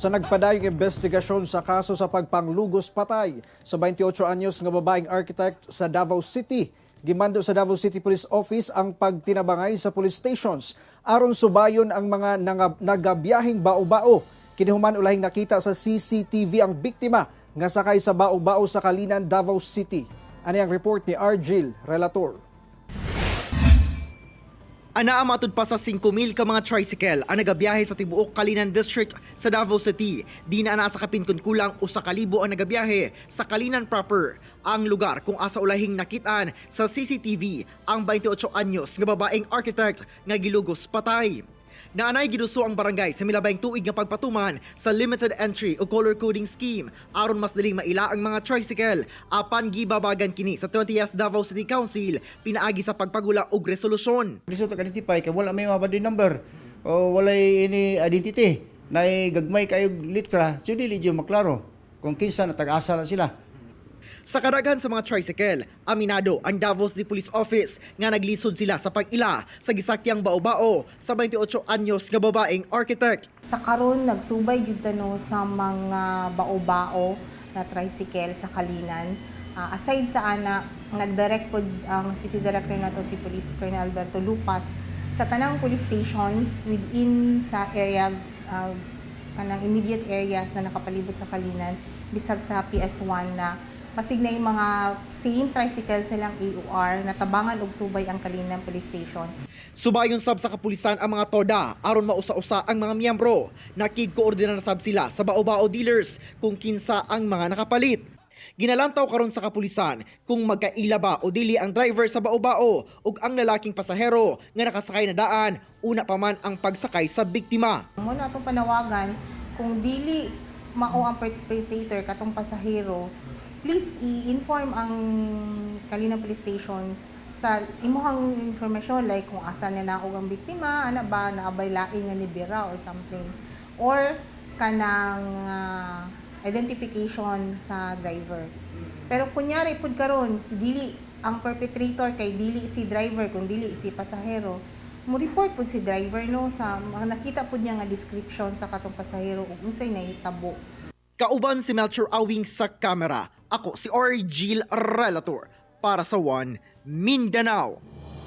Sa nagpadayong investigasyon sa kaso sa pagpanglugos patay sa 28 anyos nga babaeng architect sa Davao City, gimando sa Davao City Police Office ang pagtinabangay sa police stations aron subayon ang mga nagabiyaheng bao-bao. Kinihuman, ulahing nakita sa CCTV ang biktima nga sakay sa bao-bao sa Calinan, Davao City. Ani ang report ni Argil Relator. Anaa matud pa sa 5,000 ka mga tricycle ang nagabiyahe sa tibuok Calinan District sa Davao City. Di na ana sa kapin kun kulang 1,000 ang nagabiyahe sa Calinan proper, ang lugar kung asa ulahing nakitaan sa CCTV ang 28 anyos nga babaeng architect nga gilugos patay. Naanay giduso ang barangay sa milabayng tuig nga pagpatuman sa limited entry o color coding scheme aron mas daling maila ang mga tricycle, apan gibabagan kini sa 20th Davao City Council pinaagi sa pagpagula og resolusyon. Lisod identify kay wala may mga number o walay ini identity na gagmay kayo litra, so dili jud maklaro kung kinsa na, tag-asa na sila. Sa kadaghan sa mga tricycle, aminado ang Davao City Police Office nga naglisod sila sa pag-ila sa gisakyang bao-bao sa 28 anyos nga babaeng architect. Sa karon, nagsubay gyud ta, no, sa mga bao-bao na tricycle sa Calinan. Aside sa ana, nagdirect pod ang city director nato, si Police Colonel Alberto Lupas, sa tanang police stations within sa area, kanang immediate areas na nakapalibot sa Calinan bisag sa PS1, na basig na yung mga same tricycle silang AOR natabangan og subay ang Calinan Police Station. Subayon sab sa kapulisan ang mga toda aron mausa-usa ang mga miyembro. Nakigkoordinar sab sila sa bao-bao dealers kung kinsa ang mga nakapalit. Ginalantaw karon sa kapulisan kung magkaila ba o dili ang driver sa bao-bao ug ang lalaking pasahero nga nakasakay na daan una pa man ang pagsakay sa biktima. Mao na atong panawagan, kung dili mao ang perpetrator katong pasahero, please i-inform ang Calinan Police Station sa imuhang information, like kung asa na naog ang biktima, ana ba, naabay laing nga nibira or something, or kanang identification sa driver. Pero kunyari pud karon si dili ang perpetrator kay dili si driver kung dili si pasahero, mo report pud si driver, no, sa mga nakita pud niya nga description sa katong pasahero ug unsay nahitabo. Kauban si Melchor Awing sa kamera. Ako si Argil Relator para sa One Mindanao.